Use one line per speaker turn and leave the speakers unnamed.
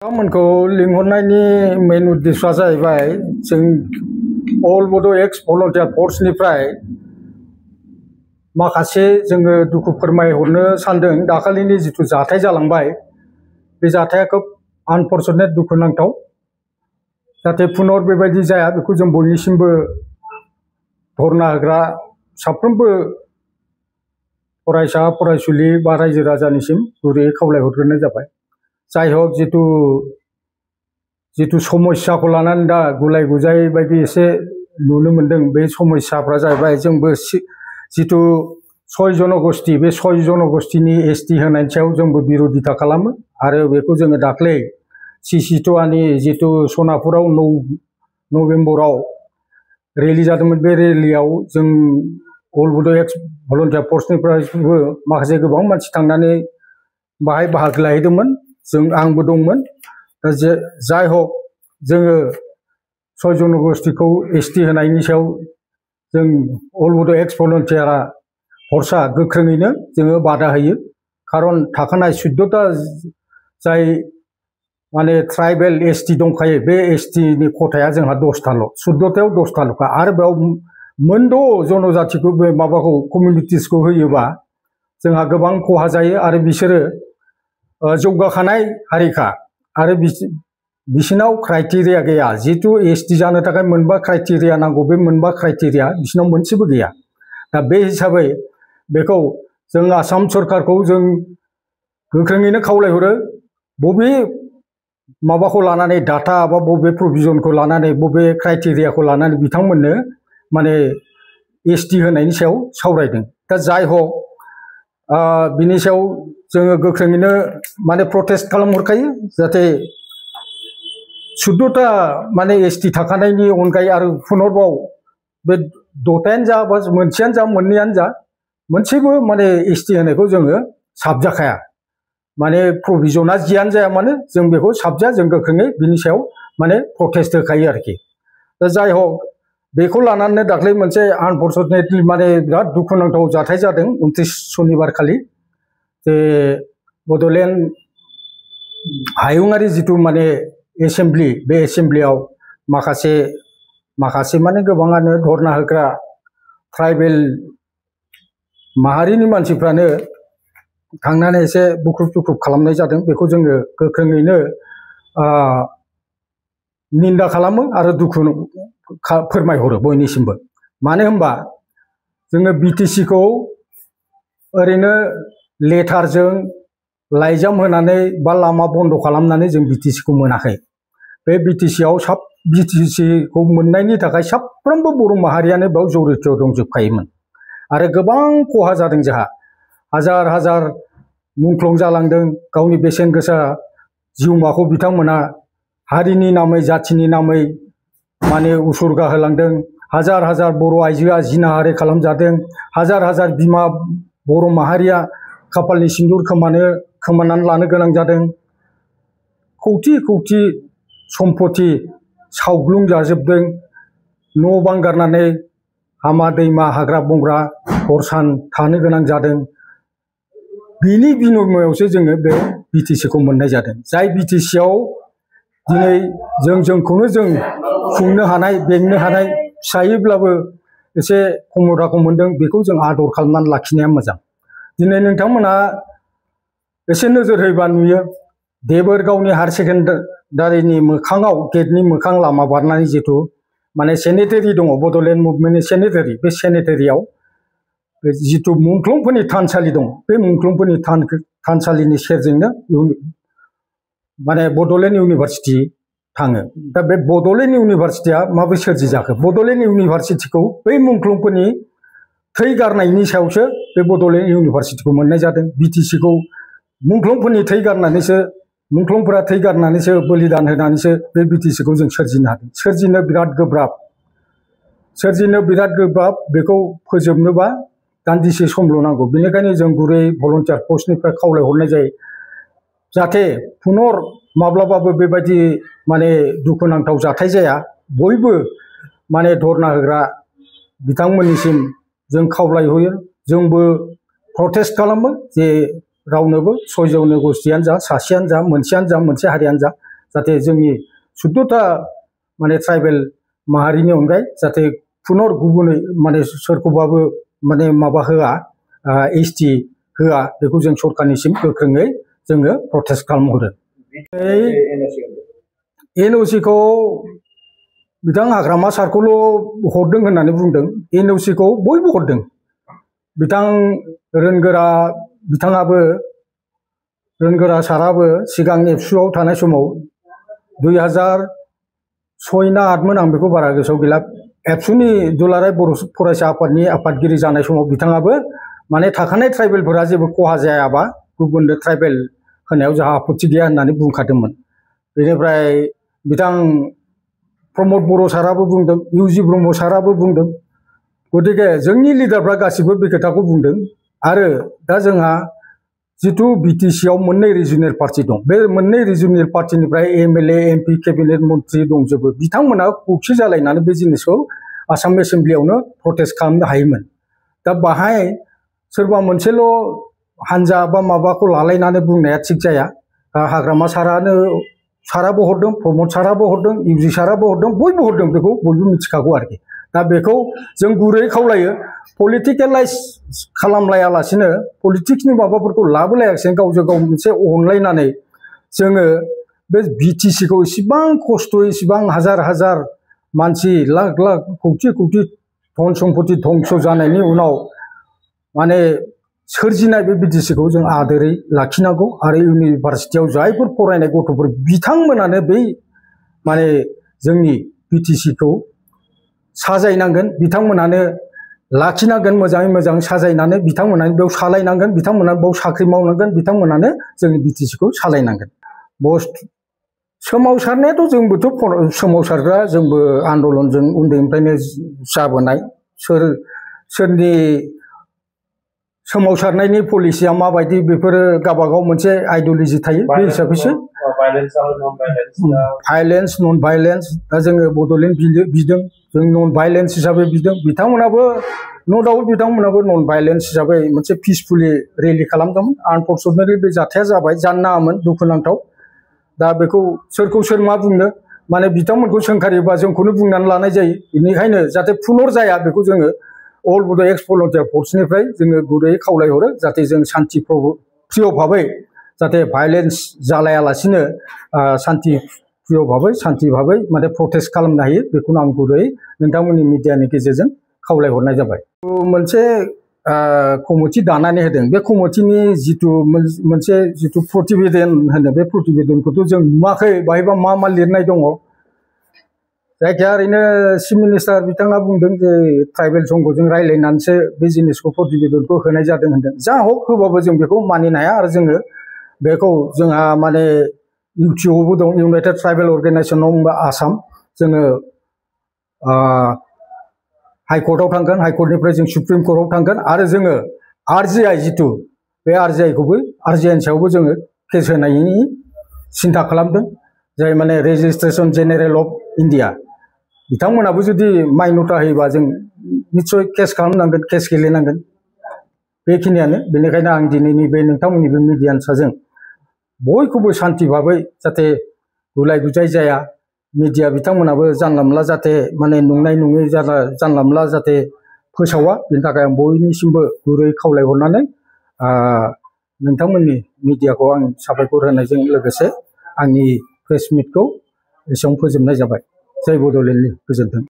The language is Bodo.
बिथांमोनखौ लिंहरनायनि मेन उद्देश्यआ जाहैबाय जों अल बड' एक्स भलन्टियार फर्सनिफ्राय माखासे जोङो दुखु फोरमायहरनो सानदों। दाखालिनि जिथु जाथाय जालांबाय बे जाथाया खोब आनफर्चुनेट दुखुनांथाव। जाहाथे पुनर बेबायदि जाया बेखौ जों बयनिसिमबो धरना होग्रा साफ्रोमबो फरायसा फरायसुलि बा रायजो राजानिसिम गुरैयै खावलायहरग्रोनाय जाबाय। जाय हक जिथु समस्याखौ लानानै दा गुलाय गुजाय बायदि एसे नुनो मोनदों। बे समस्याफ्रा जाहैबाय जोंबो जिथु 6 जनगोष्ठी बे 6 जनगोष्ठीनि एसटि होनायनि सायाव जोंबो बिरोधिता खालामो आरो बेखौ जोङो दाख्लै सिसिटुवानि जिथु सनापुराव 9 नभेम्बराव रेलि जादोंमोन। बे रेलियाव जों अल बड' एक्स भलन्टियार फर्सनिफ्रायबो माखासे गोबां मानसि थांनानै बाहाय बाहागो लाहैदोंमोन। आंबो दंमोन। जाय हक जोङो 6 जनगोष्ठीखौ एसटि होनायनि सायाव जों अल बड' एक्स भलन्टियार फर्सआ गोख्रोङैनो जोङो बादा होयो। खारन थाखानाय 14टा जाय माने ट्राइबेल एसटि दंखायो बे एसटिनि खथाया जोंहा 10टाल', 14टायाव 10टाल'खा। आरो बेयाव मोनद' जनजातिखौ बे माबाखौ कमिउनिटिसखौ होयोबा जोंहा गोबां खहा जायो। आरो बिसोरो जौगाखानाय हारिखा आरो बिसिनाव क्राइटेरिया गैया। जितु एसटि जानो थाखाय मोनबा क्राइटेरिया नांगौ, बे मोनबा क्राइटेरिया बिसिनाव मोनसेबो गैया। दा बे हिसाबै बेखौ जों आसाम सरकारखौ जों गोख्रोङैनो खावलायहरो, बबे माबाखौ लानानै डाटा बा बबे प्रभिजनखौ लानानै बबे क्राइटेरियाखौ लानानै बिथांमोननो माने एसटि होनायनि सायाव सावरायदों। दा जाय हक बिनि सायाव जोङो गोख्रोङैनो माने प्रटेस्ट खालामहरखायो। जाहाथे 14टा माने एसटि थाखानायनि अनगायै आरो पुनरबाव बे 10टायानो जा बा मोनसेयानो जा मोननैयानो जा मोनसेबो माने एसटि होनायखौ जोङो साबजाखाया। माने प्रभिजना जियानो जाया मानो जों बेखौ साबजा, जों गोख्रोङै बिनि सायाव माने प्रटेस्ट होखायो आरोखि। दा जाय हक बेखौ लानानै दाख्लै मोनसे आनफर्चुनेटलि माने बिराद दुखुनांथाव जाथाय जादों 29 सनिबार खालि। जे बड'लेण्ड हायुङारि जिथु माने एसेमब्लि, बे एसेमब्लियाव माखासे माने गोबाङानो धरना होग्रा ट्राइबेल माहारिनि मानसिफ्रानो थांनानै एसे बुख्रुब खालामनाय जादों। बेखौ जोङो गोख्रोङैनो निन्दा खालामो आरो दुखु फोरमायहरो बयनिसिमबो। मानो होनबा जोङो बिटिसिखौ ओरैनो लेटारजों लाइजाम होनानै बा लामा बन्द खालामनानै जों बिटिसिखौ मोनाखै। बे बिटिसिखौ मोननायनि थाखाय साफ्रोमबो बर' माहारियानो बेयाव जरित दंजोबखायोमोन। आरो गोबां खहा जादों जोंहा। हाजार हाजार मुंख्लं जालांदों। गावनि बेसेन गोसा जिउमाखौ बिथांमोना हारिनि नामै जाथिनि नामै माने उसुरगा होलांदों। हाजार हाजार बर' आइजोआ जिनाहारि खालामजादों। हाजार हाजार बिमा बर' माहारिया खाफालनि सिन्दुर खोमानानै लानो गोनां जादों। कौटि कौटि सम्पति सावग्लुं जाजोबदों। न' बां गारनानै हामा दैमा हाग्रा बंग्रा हर सान थानो गोनां जादों। बिनि बिनिमयआवसो जोङो बे बिटिसिखौ मोननाय जादों। जाय बिटिसिआव दिनै जोंखौनो जों खुंनो हानाय, बेंनो हानाय फिसायैब्लाबो एसे खमथाखौ मोनदों। बेखौ जों आदर खालामनानै लाखिनाया मोजां। दिनै नोंथांमोना एसे नोजोर होयोबा नुयो, देबोरगावनि हायार सेकेन्डारिनि मोखाङाव गेटनि मोखां लामा बारनानै जिथु माने सेनेटारि दङ, बड'लेण्ड मुभमेन्टनि सेनेटारि, बे सेनेटारियाव जिथु मुंख्लंफोरनि थानसालि दं, बे मुंख्लंफोरनि थानसालिनि सेरजोंनो माने बड'लेण्ड इउनिभारसिटि थाङो। दा बे बड'लेण्ड इउनिभारसिटिया माबोरै सोरजिजाखो? बड'लेण्ड इउनिभारसिटिखौ बै मुंख्लंफोरनि थै गारनायनि सायावसो बे बड'लेण्ड इउनिभारसिटिखौ मोननाय जादों। बिटिसिखौ मुंख्लंफोरनि थै गारनानैसो, मुंख्लंफोरा थै गारनानैसो बलिदान होनानैसो बे बिटिसिखौ जों सोरजिनो हादों। सोरजिनो बिराद गोब्राब। बेखौ फोजोबनोबा दान्दिसे समल' नांगौ। बेनिखायनो जों गुरै भलन्टियार फर्सनिफ्राय खावलायहरनाय जायो, जाहाथे पुनर माब्लाबाबो बेबायदि माने दुखुनांथाव जाथाय जाया। बयबो माने धरना होग्रा बिथांमोननिसिम जों खावलायहरो। जोंबो प्रटेस्ट खालामो जे रावनोबो 6 जनगोष्ठीयानो जा, सासेयानो जा, मोनसेयानो जा, मोनसे हारियानो जा, जाहाथे जोंनि 14टा माने ट्राइबेल माहारिनि अनगायै जाहाथे पुनर गुबुनै माने सोरखौबाबो माने माबा होआ ST होआ बेखौ जों सरकारनिसिम गोख्रोङै जोङो प्रटेस्ट खालामहरो। NOC खौ बिथां हाग्रामा सारखौल' हरदों होननानै बुंदों। NOC खौ बयबो हरदों। बिथां रोनगोरा साराबो सिगां एबसुआव थानाय समाव 2006 ना 8मोन आं बेखौ बारा गोसोआव गैला। एबसुनि दुलाराय बर' फरायसा आफादनि आफादगिरि जानाय समाव बिथाङाबो माने थाखानाय ट्राइबेलफोरा जेबो खहा जायाबा गुबुननो ट्राइबेल होनायाव जोंहा आपत्ति गैया होननानै बुंखादोंमोन। बेनिफ्राय बिथां प्रमद बर' साराबो बुंदों, UG ब्रह्म साराबो बुंदों। गतिके जोंनि लिडारफ्रा गासिबो बे खोथाखौ बुंदों। आरो दा जोंहा जिथु BTC आव मोननै रिजनेल पार्टी दं, बे मोननै रिजनेल पार्टीनिफ्राय MLA, MP, केबिनेट मन्त्रि दंजोबो। बिथांमोना खौसे जालायनानै बे जिनिसखौ आसाम एसेम्ब्लियावनो प्रटेस्ट खालामनो हायोमोन। दा बाहाय सोरबा मोनसेल' हानजा बा माबाखौ लालायनानै बुंनाया थिग जाया। हाग्रामा साराबो हरदों, प्रमद साराबो हरदों, UG साराबो हरदों, बयबो हरदों, बेखौ बयबो मिथिखागौ आरोखि। दा बेखौ जों गुरै खावलायो, पलिटिकेलाइज खालामलायालासिनो, पलिटिक्सनि माबाफोरखौ लाबोलायालासिनो गावजों गाव मोनसे अनलायनानै जोङो बे BTC खौ इसिबां खस्थ'यै इसिबां हाजार हाजार मानसि लाख लाख कौटि कौटि धन सम्पति धंस जानायनि उनाव माने सोरजिनाय बे BTC खौ जों आदोरै लाखिनांगौ। आरो इउनिभारसिटियाव जायफोर फरायनाय गथ'फोर बिथांमोनानो बै माने जोंनि BTC खौ साजायनांगोन, बिथांमोनानो लाखिनांगोन, मोजाङै मोजां साजायनानै बिथांमोनानो बेयाव सालायनांगोन, बिथांमोनानो बेयाव साख्रि मावनांगोन, बिथांमोनानो जोंनि BTC खौ सालायनांगोन। सोमावसारनायाथ' जोंबोथ' सोमावसारग्रा, जोंबो आन्दलनजों उन्दैनिफ्रायनो जाबोनाय। सोरनि सोमावसारनायनि पलिसिया माबायदि बेफोरो गावबागाव मोनसे आइडिय'लजि थायो, बे हिसाबैसो भायलेन्स नन भायलेन्स। दा जोङो बड'लेण्ड बिदों, जों नन भायलेन्स हिसाबै बिदों। बिथांमोनाबो नो डाउट बिथांमोनाबो नन भायलेन्स हिसाबै मोनसे पिसफुलि रेलि खालामदोंमोन। आनफर्चुनेटलि बे जाथाया जाबाय, जानो नाङामोन, दुखुनांथाव। दा बेखौ सोरखौ सोर मा बुंनो, माने बिथांमोनखौ सोंखारियोबा जोंखौनो बुंनानै लानाय जायो। बेनिखायनो जाहाथे पुनर जाया बेखौ जोङो अल बड' एक्स भलन्टियार फर्सनिफ्राय जोङो गुरैयै खावलायहरो, जाहाथे जों सान्थि प्रिय भाबै जाहाथे भायलेन्स जालायालासिनो सान्थि प्रिय भाबै सान्थि भाबै माने प्रटेस्ट खालामनो हायो, बेखौनो आं गुरैयै नोंथांमोननि मिडियानि गेजेरजों खावलायहरनाय जाबाय। मोनसे कमिटि दानानै होदों। बे कमिटिनि मोनसे प्रतिवेदन होनो, बे प्रतिवेदनखौथ' जों नुवाखै, बाहायबा मा लिरनाय दङ। जायखिया ओरैनो चिफ मिनिस्टार बिथाङा बुंदों जे ट्राइबेल संघजों रायज्लायनानैसो बे जिनिसखौ प्रतिवेदनखौ होनाय जादों होनदों। जा हक होबाबो जों बेखौ मानिनो हाया। आरो जोङो बेखौ जोंहा माने UTOआवबो दं, United tribal organisation of Assam. जोङो हाइकर्टआव थांगोन, हाइकर्टनिफ्राय जों सुप्रिम कर्टआव थांगोन। आरो जोङो RGI जिथु बे RGIनि सायावबो जोङो केस होनायनि सिन्था खालामदों, जाय माने रेजिस्ट्रेसन जेनेरेल अफ इन्डिया। बिथांमोनाबो जुदि मान्यता होयोबा जों निस्सय केस खालामनांगोन, केस गेलेनांगोन। बेखिनियानो। बेनिखायनो आं दिनैनि बे नोंथांमोननि बे मिडियानि साजों बयखौबो सान्थि भाबै जाहाथे गुलाय गुजाय जाया, मिडिया बिथांमोनाबो जानला मोनला जाहाथे माने नंनाय नङै जानला मोनला जाहाथे फोसावा, बेनि थाखाय आं बयनिसिमबो गुरै खावलायहरनानै नोंथांमोननि मिडियाखौ आं साबायखर होनायजों लोगोसे आंनि प्रेस मिटखौ एसेयावनो फोजोबनाय जाबाय। जय बड'लेण्डनि गोजोन्थों।